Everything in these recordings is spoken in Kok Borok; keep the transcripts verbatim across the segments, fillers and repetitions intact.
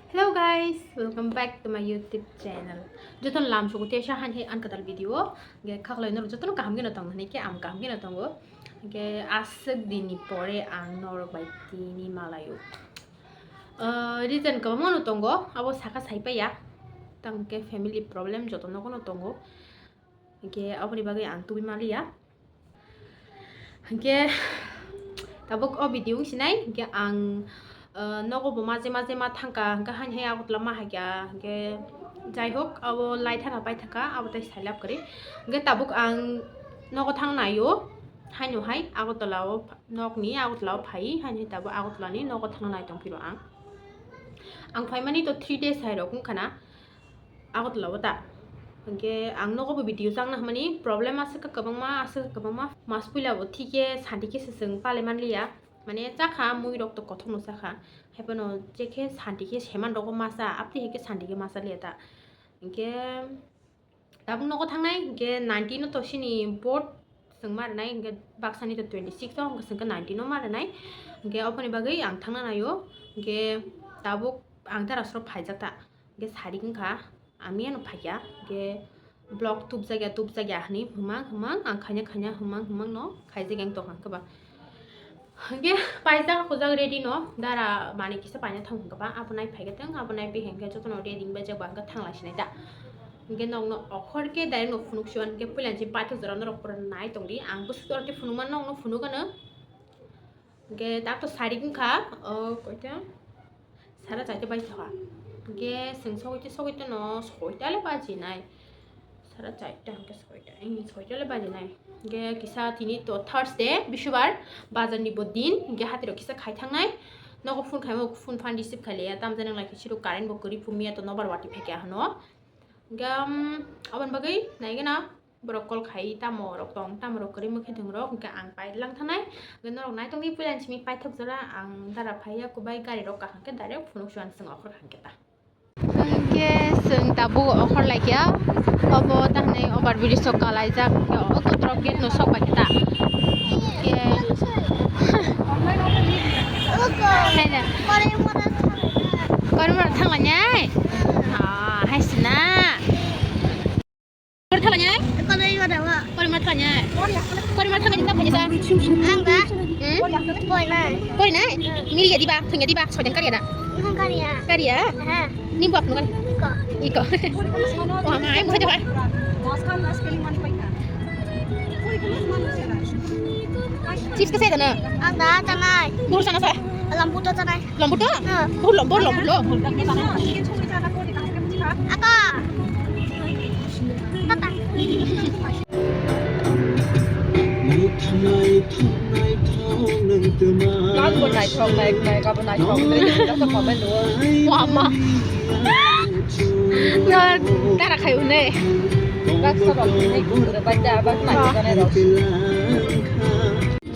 Hello guys, welcome back to my YouTube channel. Jotono lam sugu tesa han he an kadal video. Ge khaklai norok jotono kaham geno tong hini ke am kaham geno tongo. Ge aswk dini pore ang norok bai tini malayo. Ah, reason kwbangma no tongo, abo saka sai paya. Tang ke family problem joto nogo no tongo. Hingke aboni bagwi ang tubui maliya. Hingke tabuk o video wng sinai, hingke ang, eh, nogo bo maje maje ma thangka, hingke haini hai Agartala ma haikya, hingke jai hok, abo lai thangka pai thangka, abo tai sailab kwrwi. Hingke tabuk ang nogo thang naio, haino hai Agartala o pha-, nokni Agartala o phai, haino hai tabuk Agartala ni nogo thang nai tong phiro ang. Ang phaimani to three days hai rok wngkha na. Agartala o ta. Hingke ang nogo bo video changna hwnmani problem aswk kha kwbangma, aswk kha kwbangma. Mas puila bo thike santi khe se chwng palai manliya. Mane chakha mui rok to kothok no chakha. Haiphano je khe santi khe seman rogo masa, apni hai khe santi khe masa liya ta. Hingke tabuk nogo thangnai, hingke nineteen no to sini board chwng ma rwnai, hingke baksani to twenty six o, hingke chwngkhe nineteen no ma rwnai. Hingke oboni bagwi ang thangna naio, hingke tabuk ang dara soro phaijak ta. Hingke sarik wngkha, ang miyano phaikha, hingke vlog tubjakya, tubjakya hinwi hwmang hwmang ang khaina khaina hwmang hwmang no khaijak ang tongkha hwnkhe ba. Hingke paijak hujak ready no dara manwi kisa paina thang hwnkhe ba, abo nai phaikhe tong, abo nai phi hwnkhe jotono ready wngbaijak ba hwnkhe thanglai sinai ta. Hingke nokno okhor khe direct no phunuk si hwnkhe puila je paithak jora norok pura nai tongdi, ang bwswk jora khe phunukma nokno phunuk ano. Hingke tak to sarik wngkha, o koita sara chaita bai thokha. Hingke chwng sogwi te sogwi te no soita le baji nai. Sara chaita hingke soita, eh, soita le baji nai. Hingke kisa tini to Thursday, Bisubar, bazar ni bo din, hingke hatiro kisa khai thangnai. Nogo phone khaimo phone phan receive khai liya, tamjani wngla khe siro current bo kwrwi phumya to nobar wati phaikha hwno. Hingke, um, aboni bagwi naigena. Borok call khai tamo rok tong, tamo rok kwrwi mwkhwtwng rok, hwnkhe ang pai lang thanai. Hwnkhe norok naitongdi puila ni simi paithak jora ang dara phaiya kubai gari rok kaham khe direct phunuk suan swng okhor hwnkhe ta. Hwnkhe swng tabuk okhor laikya, obo tahnai over bridge o kalaijak, hwnkhe o kotorok gate no sok bai khe ta. Hwnkhe, haina. Korimora thanglainai? Ah, haisina. Kori thalanya? Kori ma thalanya? Kori ma thalanya? Kori ma thalanya? Ang ba? Hmm? Kori na. Kori na? Mili ya diba? Thangya diba? Soitan kariya da? Kariya. Kariya? Ha. Ni buat nungan? Iko. Iko. Wah, mai mo jaga. Chips kasi ada na? Ada, tanai. Buru sana sa? Lamputo tanai. Lamputo? Ha. Buru lam-, buru lamputo. Apa? Tata. Wama. Dara khai une. Baksa rok hinwi gura bai da, bak nai jana rok.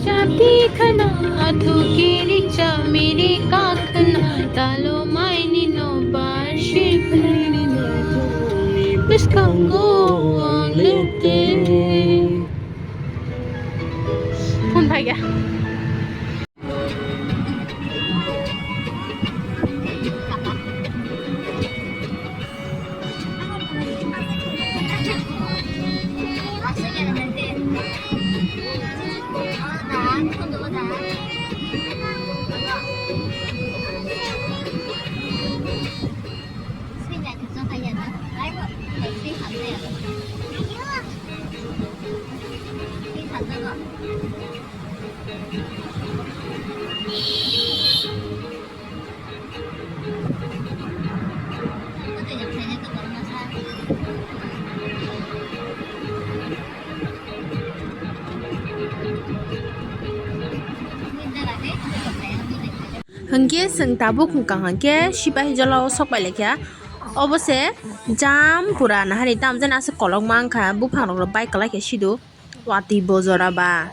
Chapi khana athukiri chamiri kakhna talo maini no barshi biskango anglete. Phone phai kha. Hwnkhe chwng tabuk wngkha hwnkhe Sipahijala o sok pai laikha. Obo se jam pura nahari tamjani aswk kolokma wngkha, buphang rok bai kwlai khe sido. Watwi bo jora ba.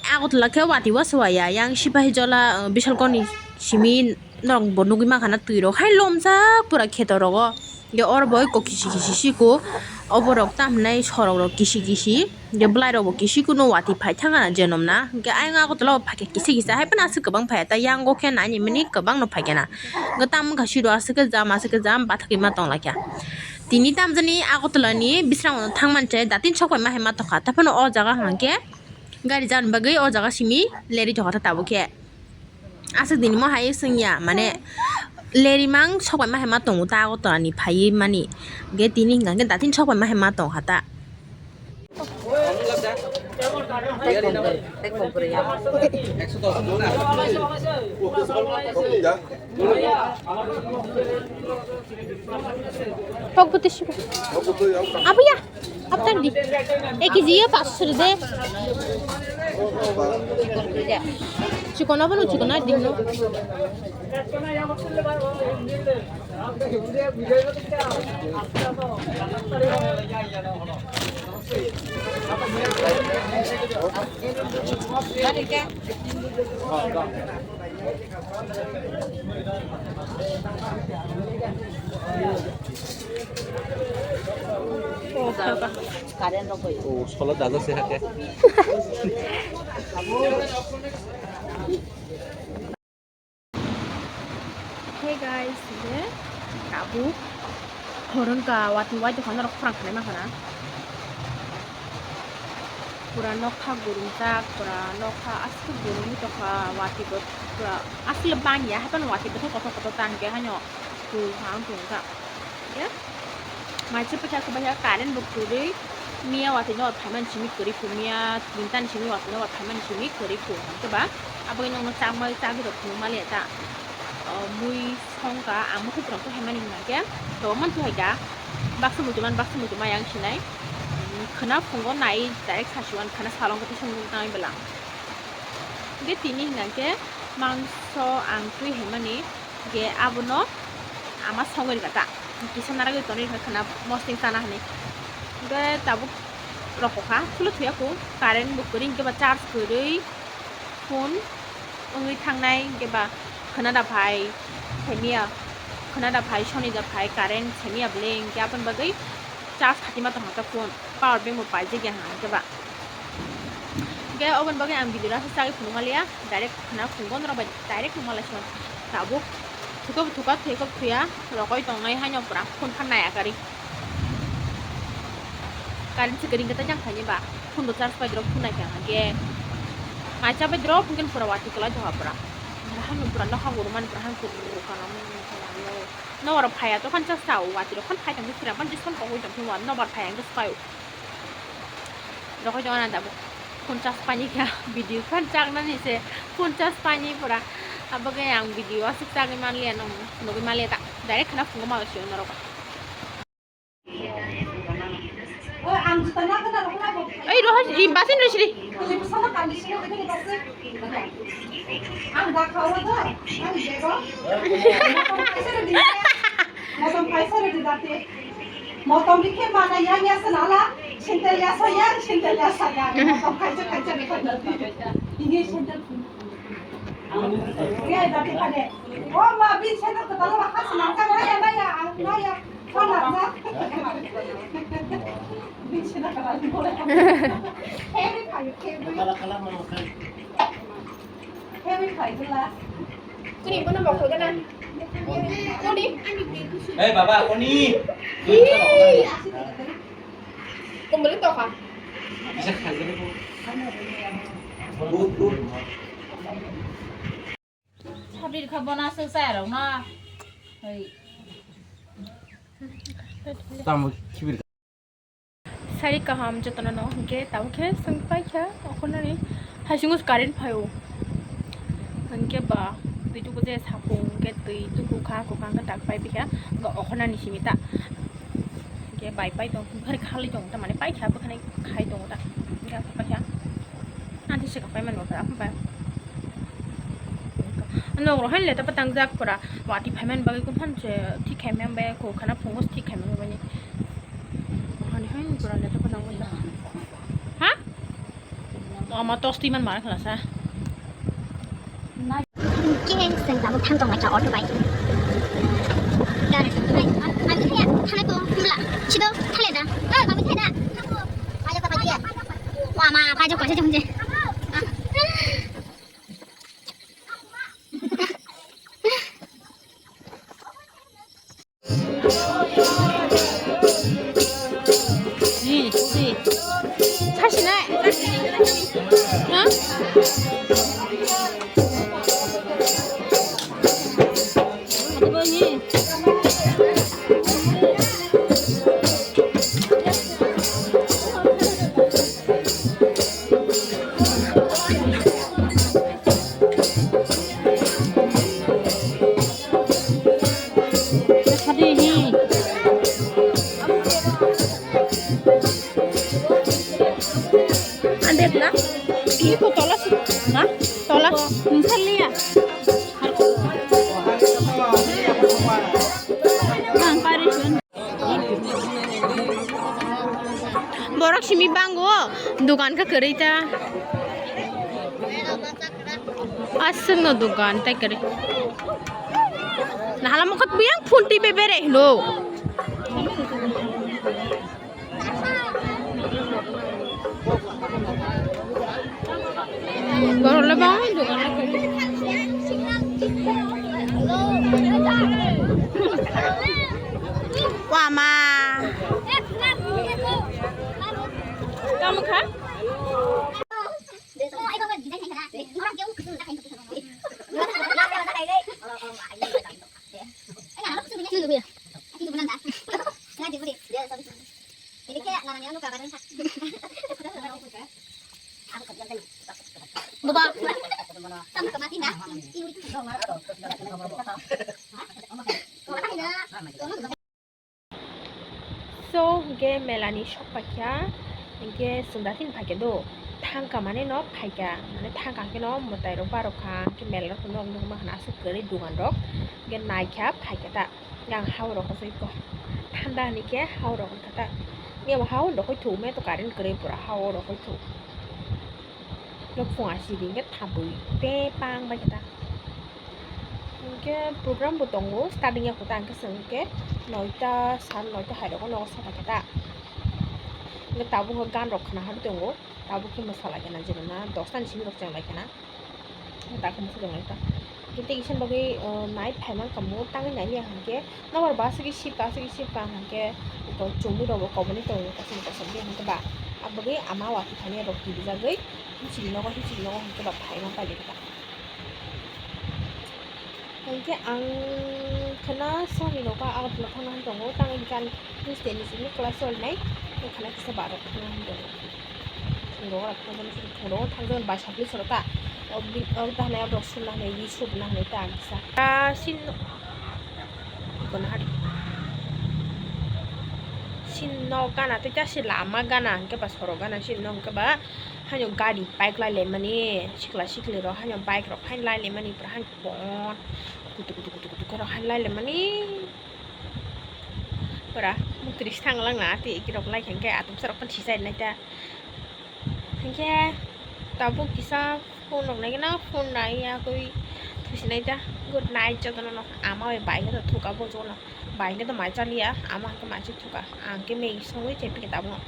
Agartala khe watwi uansuk ya, yang Sipahijala, uh, Bisalkon ni simi norok bo nugwi mankha na twi rok hai lomjak pura kheto rogo. Hingke oro bo eko kisi kisi siko, oborok tamhinai sorok rok kisi kisi, hingke bwlairok bo kisi kunu watwi phai thangna je nomna, hingke ayang Agartala o phaikhe kisa kisa hai phano aswk kwbang phaiya, ta yango khe naini mani kwbangno phaikhe na, hingke tamo wngkha siro aswk khe jam aswk khe jam bathakgwi ma tonglaikha. Tini tamjani Agartala ni bisrango thangmani se datin sokpai ma hai ma tongkha, ta phano o jaga hwnkhe gari jani bagwi o jaga simi lerwi tongkha ta tabuk khe. Aswk dini mo hai swngya, mane, lerimang sokpai ma hai ma tongo ta Agartala ni phaiwi mani. Hingke tini hingka hingke datin sokpai ma hai ma tongkha ta. Kok putih sih. Apa ya? Apa tadi? Eh, kijiya pas sudah deh. Chikon apa no? Chikon aja deh no. Current rok bai. O, sola daja se hake. Hey guys, je tabuk hor wngkha, watwi wai tongkha norok khorang khanai mankha na. Pura nokha gurumjak, pura nokha aswk gurumwi tongkha, watwi bo pura aswk bangya, haphano watwi bothop kotor kotor tangkhe haino. Khe macha paikha, khe paikha current bo kwrwi, miya watwi no phaimani simi kwrwi kho, miya tinta ni simi watwi no phaimani simi kwrwi kho, hwnkhe ba abo nokno chakma chagwi rok phunuk maliya ta. O mui songkha, ang mokhe pura khe phaimani hwnkhe to man tu hai kha, baksa muitu man, baksa muitu maya wng sinai, khwna phungo nai direct sasiwani khwna salongo tei songwi tangwi bwla. Hwnkhe tini hwnkhe mangso ang twi haimani. Hingke abono ama songwi rwkha ta, kisa naragwi tonwi rwkha khwna mosting chana hinwi. Hingke tabuk rokokha, phulwi thuya kho, current bo kwrwi hingke ba charge kwrwi phone wngwi thangnai, hingke ba khwna da phai semiya, khwna da phai soni da phai current semiya bwle, hingke aboni bagwi charge khatima tongkha ta phone, power bank bo paijak ya hwnka hingke ba. Hingke oboni bagwi ang video rasa chagwi phunuk maliya, direct khwna phungo norok bai direct phunuk malai song. Tabuk thuka thuka thuya kok thuya rokoi tongnai haino pura phone phan naya kari. Current se kwrwi hwnkhe ta jang khaini ba phone bo charge bai drop phunai kha hwnkhe. Mai cha bai drop hwnkhe pura watwi kwlai thokha pura. Haino pura nokha gurumani pura haino pura kana. Nokbar phaiya tokhan cha sao watwi rok phan phai tongkhe sira phan jison kok oi tongkhe nokbar phaiya hwnkhe swbai. Rokoi tongo na tabuk phone charge paini kha, video phan chaknani se phone charge paini pura. Abagwi ang video aswk chagwi manliya, nw phunugwi manliya ta, direct khwna phungo ma sio norok. Ei rohor, i basin roi siri. Ang da khawa do, ang bego. Motom kaisa redi, motom kaisa redi dati. Motom rikhe mana yang ya senala, sintel ya sayang, sintel ya sayang. Motom kaisa kaisa rikhe dati. Ini sintel. Ini dati kade. Oh, ma bin sintel ketala makas nangka naya naya, naya. Kau nangka. Bin sintel ketala. Hei, kayu, hei. Kuni bono mokol gana. Kuni. Hei baba, kuni. Ih. Kumbali toka. Sabir kha bona se sai rok na. Hei. Tamo kibir. Sari kaham jotono no hingke tabuk khe swng paikha okhornani haisungo current phaio hingke ba twi tuku je sapung hingke twi tuku kha kokang khe tak pai pikha hingke okhornani simi ta hingke bai pai tong bukhari khalai tong ta mane paikha bukhari khai tong ta hingke paikha anti se kapai mano ta bai ano rohan le ta patang jak pura wati phaiman bagwi kun han se thik khai man bai ko khana phungo thik khai man bai. Hani hai pura leto ko nang wajak. Ha? Ama tos timan mar khala sa. Keng seng tabuk thang tong laika auto bai. Gari sung bai. Ani kaya. Itu, thale da. Eh, kami thale da. Ayo, kami thale. Wah, ma, pajo, pajo, jom je. Sasinai. Ha? Andep na? Ini kok tola sih? Hah? Tola? Misal liya. Nang parisun. Borok simi bango, dukan khe kwrwi ta. Aswkno dukan tai kwrwi. Nahala mokot biyang phunti be bere hino. Borok le bang dukan le kwrwi. Wama. Tamo kha? Baba. So, hwnkhe mela ni sok paikha, hwnkhe chwng daphini phaikhe do, thangka mane no phaikha, mane thangka hwnkhe no mwtai rok barokha, hwnkhe mela rok no nukma khana aswk kwrwi dugan rok, hwnkhe naikha phaikha ta. Yang hao rok hosoi ko. Thanda hini khe hao rok wngkha ta. Yang hao rok hoi thuk me to current kwrwi pura hao rok hoi thuk. Nok phung asi di hingke thabwi te pang bai khe ta. Hingke program bo tongo, starting ya kota hingke chwng hingke noita, sar noita hai rogo nogo sata khe ta. Hingke tabuk gan rok khna hadi tongo, tabuk khe mwsa lai khe na, jero na dosta ni simi rok cheng lai khe na. Takhe muchung lai ta. Tei kisa bagwi, uh, night phai mankha mo, tangwi nai liya hwnkhe, nobar ba aswk sipka, aswk sipka hwnkhe, chumui rok bo koboni tongo, kosom kosom khe hwnkhe ba. Abagwi ama watwi thani rok tibijagwi, hichiri nogo, hichiri nogo hwnkhe ba phai man pailai kha. Hwnkhe ang khwna sani nogo, Agartala thangna hwn tongo, tangwi hwnkhe ani Tuesday ni simi class choli nai, khwna kisa barok thangna hwn tongo. Thungo ora thangjaknai sini thungo thangjaknai bai sapli soro ta. O bi-, o ta hanai aborok sumna hanai wi sumna hanai ta kisa. Ta sin no. Iko na hari. Sin no gana tei ta si lama gana hwnkhe ba soro gana sin no hwnkhe ba haino gari bike lai lai mani sikla sikli rok haino bike rok haino lai lai mani pura haino bon kutu kutu kutu kutu khe rok haino lai lai mani. Pura mukti rok si thang lang na tei eki rok lai khe hwnkhe atomsa rok phano si chai nai ta. Hingke tabuk kisa phone rok nai gana, phone nai ya koi thusi nai ta. Good night jotono no. Ama bai bai khe to thuka bo jotono. Bai khe to mai chaliya, ama hingke mai se thuka. Ang khe Maggie songwi chepikhe tabuk no.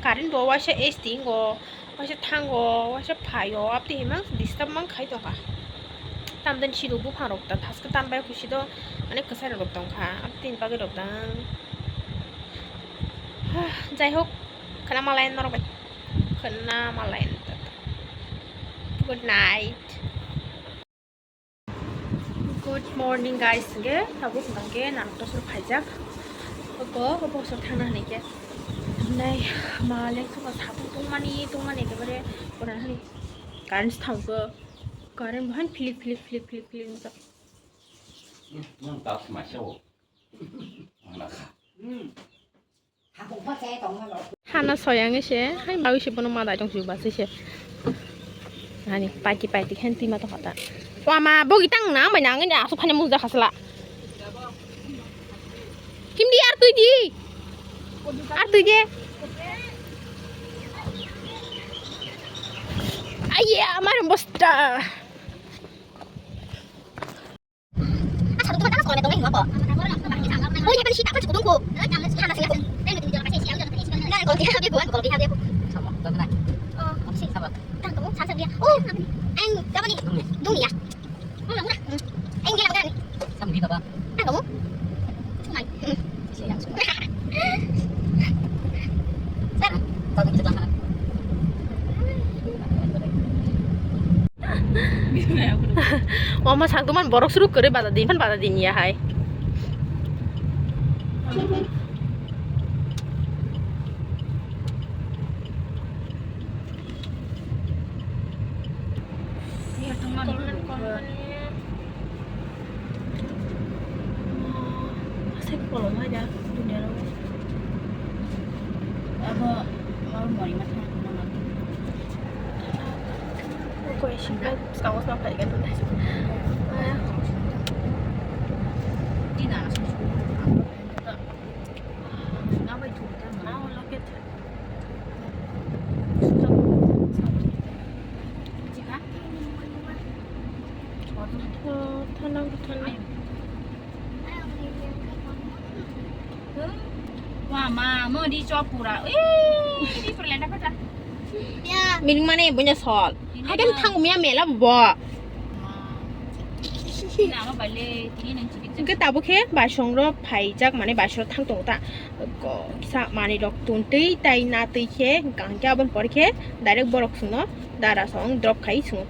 Current bo waisa S T ngo, waisa thango, waisa phaio, abtwi himang disturb mang khai tongkha. Tamdani siro buphang rok ta thaske tanbai khusi do, mane kwchai rok tongkha, abtwi bagwi rok dang. Jai hok, khwna malai norok bai. Khwna malai. Good night. Good morning, guys. Hingke tabuk hingke nang tosor phaijak. Obo, obo bosor thangna hini ke. Nai ma leng thokma sapung tongmani, tongmani ekebare koran hani current thangkhe, current bo han philik, philik, philik, philik, philik wngkha. Nang tak smaisa o. Ang lakha. Hana soyang se, hai bawi se bono madai tong se basi se. Ani paiti paiti khen twi ma tong kha ta. Wama bogi tang na mai nang ni asuk phane mujak hasla. Kim di ar twi di. Ar twi de. Aiya, amar bosta. Asa dukung tangkas kolom dong lagi ngoko. Oi, ini kan sita kan cukup dongko. Hana sih. Ang kolti ha dia, ang kolti ha dia. Sama, sama na. Oh, si. Sama. Tang kamu, sa sa dia. Oh, ang, apa ni? Dungni. Dungni ya. Mana mana? Ang gila kan? Sama di baba. Tang kamu. Cuma. Siya. Sir. Tang kita tangan. Wama sakduman borok suruk kore bada din, phan bada din ya hai. Asai kolom hai da, dunia ro. Abo, abo mori ma thang. Koi singkha, skang o skang phai khe. Thana, thana. Wama, mo di chopura. Eh, di perlenda pata. Mining mane bunya sol. Hakan thang miya mela bo. Hingke tabuk khe baisongrok phaijak, mane baisongrok thang tongo ta. Ko-, kisa manwi rok tun twi tai na twi khe hingka hingke aboni pore khe direct borok chwngno dara song drop khai chwng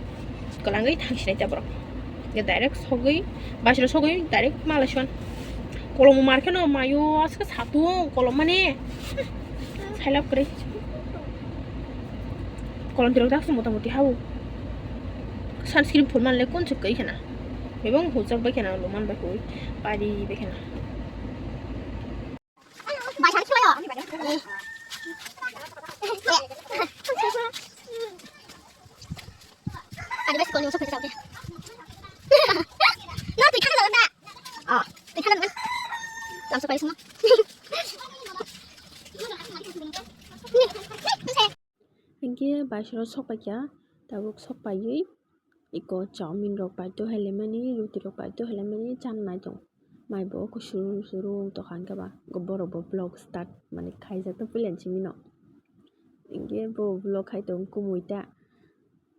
kwlangwi thang sinai ta borok. Hingke direct sogwi baisongrok sogwi direct malai son. Kolom mar kheno mayo aske satung kolom mane. Sailab kwrwi. Kolom tirok dak se mota moti hao. Sunscreen phul manle kun chuk kai khana. Bebang hujak bai khana, luman bai hui. Pari bai khana. Bai san chulayo. Ani bai sikol ni usap phai chau de. No, twi khana da. Oh, twi khana da. Lam sapai suma. Hingke baisongrok sok paikha, tabuk sok paiwi eko chowmin rok paito hai lemani, ruti rok paito hai lemani, chana nai tongo. Mai bo kusuru suru wng tongkha hingke ba, borok bo vlog start mani khaijak tong puila ni simi no. Hingke bo vlog khai tong kumui ta,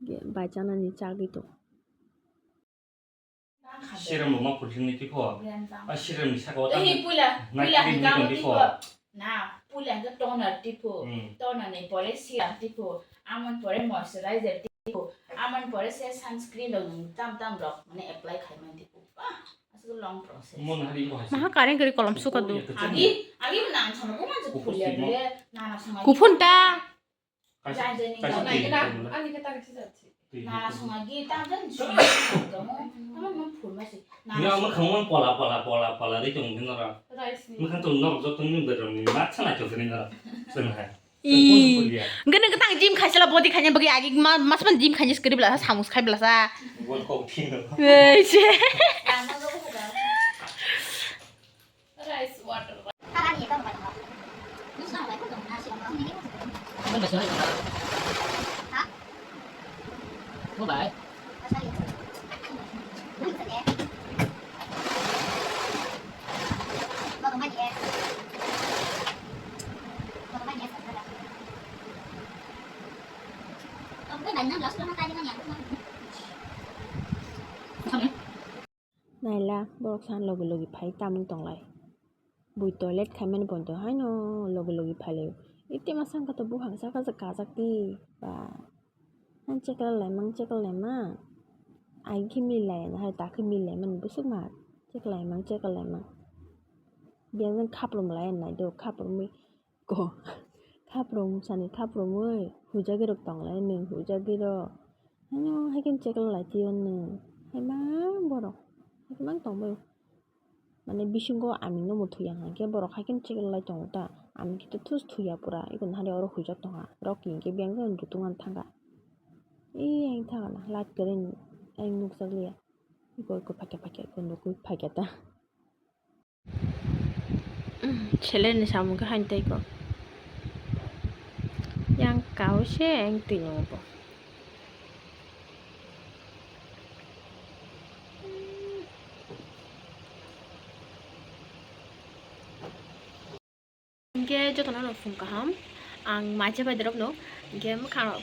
hingke bai chanani chagwi tong. Siram bo ma phulhini tipo. A siram ni saka o tang. Ei, puila, nai puila cream hingka ni mo tipo. Tipo. Na, puila hingka toner tipo. Hmm. Toner ni pore siram tipo. Amon pore moisturizer tipo. Amon pore se sunscreen rok nwng tam tam rok mane apply khai man tipo. Ah, asuk long process. Mon hari ko hasi. Maha karen kari kolom suka du. Agi, agi nang sono ko man se phulia bile. Nana sanga. Kuphun ta. Kaisa, kaisa twi. Ani khe tang kisa. Nana swnga gi tang jan swnga tamo tamo phul ma se. Ni ama khangma pola pola pola pola de tong nora. Rice ni. Mukhan tong nora jotto ni bedroom ni ma chana chok ni nora. Swnga hai. I. Gana gana tang gym khaisala body khaina bagi agi ma mas man gym khaina skri bla sa samus khai bla sa. World cup thing. Ei se. Rice water. Naila, borok san logi logi phai tamung tonglai. Bui toilet khaimani poito haino logi logi phailaio. Iti masang kato buphang saka kajak di ba. Ang chekel laimang, chekel laimang. Ai khe mili lai, hai ta khe mili laimani bwswk ma. Chekel laimang, chekel laimang. Biyang khaprum lai nai do, khaprumwi. Ko, khaprum sani khaprumwi hujagwi rok tonglai nwng hujagwi rok. Ano haikhe chekel lai twi o nwng. Haima borok. Haikhe mang tongbai. Mane bisingo aming no muthuyang hwnkhe borok haikhe chekel lai tongo ta. Aming khe thus thuya pura. Ikon hari oro hujak tongha. Rok hwnkhe biyang jani dutung ani thangkha. Ee, ayang thangkha na. Light kwrwi ayang nukjak liya. Iko, iko, phakya, phakya, iko nukwi phakya ta. Seler ni samung khe haino tei ko. Yang kau se yang twi nungo bo. Hingke jotono no phung kaham. Ang mai chabai dorok no, hingke mwkhang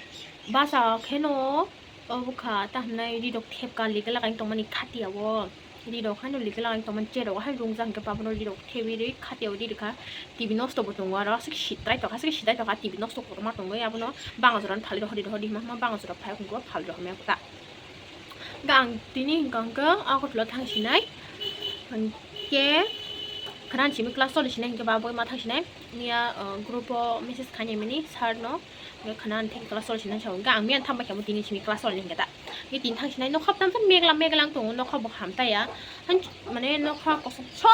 basa khe no, obo kha ta hwnwi ri rok thepka lika laka wng tongmani khatiya o, ri rok haino lika laka wng tongmani chair rok haino rungjak, hingke abono ri rok thebwi rwi khatiya o ri rwkha. T V nosto bo tongo aro aswk si-, trai tokha, aswk si trai tokha, T V nosto kotorma tongwi abono banga jora no phalwi rw hodi rw hodi hima hima banga jora phai hwnko phalwi rw hima ta. Hingke ang tini hingka hingke Agartala thang sinai. Hingke khana simi class choli sinai hingke ba boi ma thang sinai. Miya, uh, group o message khaini mini sir no. Hingke khana thik class choli sinai sao. Hingke ang miya thang bai khe tini simi class choli hingke ta. Hingke tini thang sinai nokha tam tam megla megla ang tongo, nokha bo ham ta ya. Han mane nokha kosom so.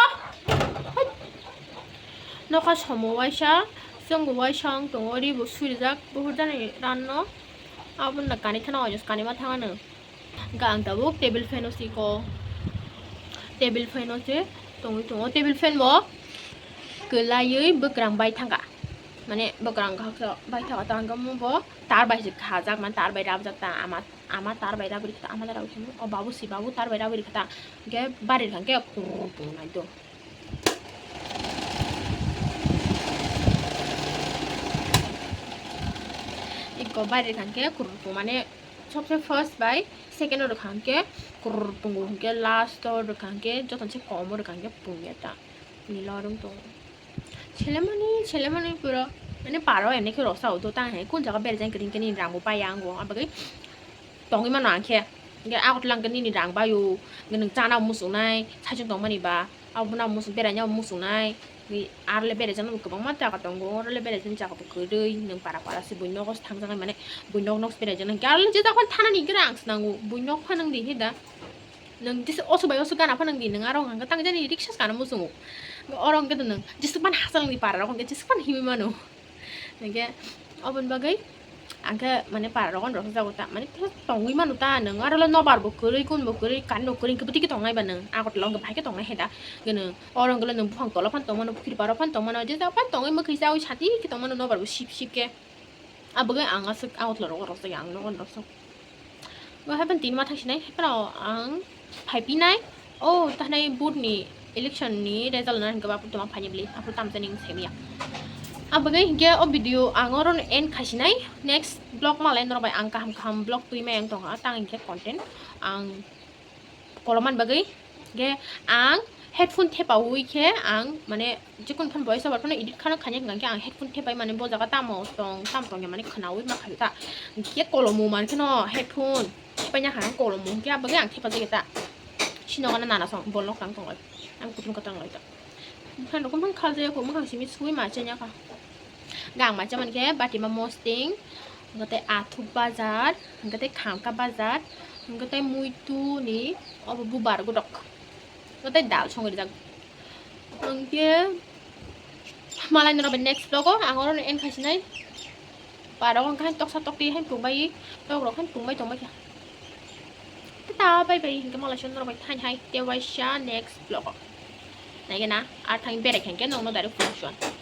Nokha somo waisa, chwng bo waisa ang tongo, ri bo surijak, buhur jani ran no. Aboni kani thana o kanima thang ano. Hingke ang tabuk table fan o siko. Table fan o se tongwi tongo. Table fan bo kwlaiwi bwkrang bai thangkha. Mane bwkrang kahaksa bai thangkha ta hingke omo bo tar bai se khajak, mane tar bai rabjak ta ama, ama tar bai rabwi rikha ta ama tar rabwi thangkha. O babu si babu tar bai rabwi rikha ta. Hingke bari rikha hingke kurr tongo nai do. Iko bari rikha hingke kurr tongo mane sobse first bai second o rwkha hwnkhe kurr pungo hwnkhe last o rwkha hwnkhe jotono se kom o rwkha hwnkhe pungya ta nilo rwng tongo. Selemani selemani puro mane paro ene khe rwsa o do tang hai kun jaga berajak khe ring khe nini rang bo paiya ango abagwi tongwi mano ang khe hwnkhe Agartala hwnkhe nini rang bai o hwnkhe nwng chana muchungnai saichung tongmani ba. Abo no muchung beraina muchungnai. Aro le berajaknai bo kwbangma jaga tongo, oro le berajaknai jaga bo kwrwi, nwng para para se buini nogo se thangjaknai, mane buini nok nok se berajaknai. Hwnkhe aro le je jaga phano thanani hwnkhe ang swnango, buini nok phano wng di heda. Nwng jesa oso bai oso gana phano wng di, nwng aro hwnkha hwnkhe tang jani riksa se gana muchungo. Oro hwnkhe nwng jeswk phano hachal wng di para rok hwnkhe jeswk phano himwi mano. Hingke oboni bagwi ang khe mane para rogo rwkjago ta, mane tongwi mano ta nwng aro le nobar bo kwrwi, kun bo kwrwi, current bo kwrwi, hingke bwtwi khe tongnai ba nwng Agartala hingke bahai khe tongnai hai da. Hingke nwng oro hingke le nwng buphang tola phano tongmano, pukhiri paro phano tongmano, je jaga phano tongwi mwkhwi chawi santi khe tongmano nobar bo sip sip khe. Abagwi ang aswk Agartala rogo rwkjagya, ang nogo rwkjak. Bo happen tini ma thang sinai, happen ang phai pinai. O, tahnai board ni election ni result na hingke ba toma phai ni bwlwi, aphuru tamo jani wng saimanya. Abagwi hingke o video ang oro no end khai sinai. Next vlog malai norok bai ang kaham kaham vlog twi mai ang tongkha, tang hingke content ang kolomani bagwi. Hingke ang headphone thepaui khe ang mane jekun phano voice over phano edit khana khaina hwnkha khe ang headphone thepai mane bo jaga tamo tong tam tong ya mane khwnaui ma khaikha. Hingke kolomo mankhe no headphone thepai na kha kolomo hingke abagwi ang thepa jageta. Sino gana nana song bol nok tang tong lai. Ang kutung katang lai ta. Buphang rok buphang kha jaya kho, buphang simi sui ma chanya kha. Gang ma chamani khe Batima Mosting, hwnkhe tei Athuk Bazar, hwnkhe tei Khamka Bazar, hwnkhe tei Muitu ni obo bubar godok. Hwnkhe tei dal songwi rijak. Hwnkhe malai norok bai next vlog o ang oro no end khai sinai. Parok hwnkhe toksa tokti hai pungbai, tok rok hai pungbai tongbai kha. Tata bye bye, hwnkhe malai song norok bai thaini hai tei waisa next vlog o. Naikhe na, ar thangwi berai khe hwnkhe nokno direct phone suan.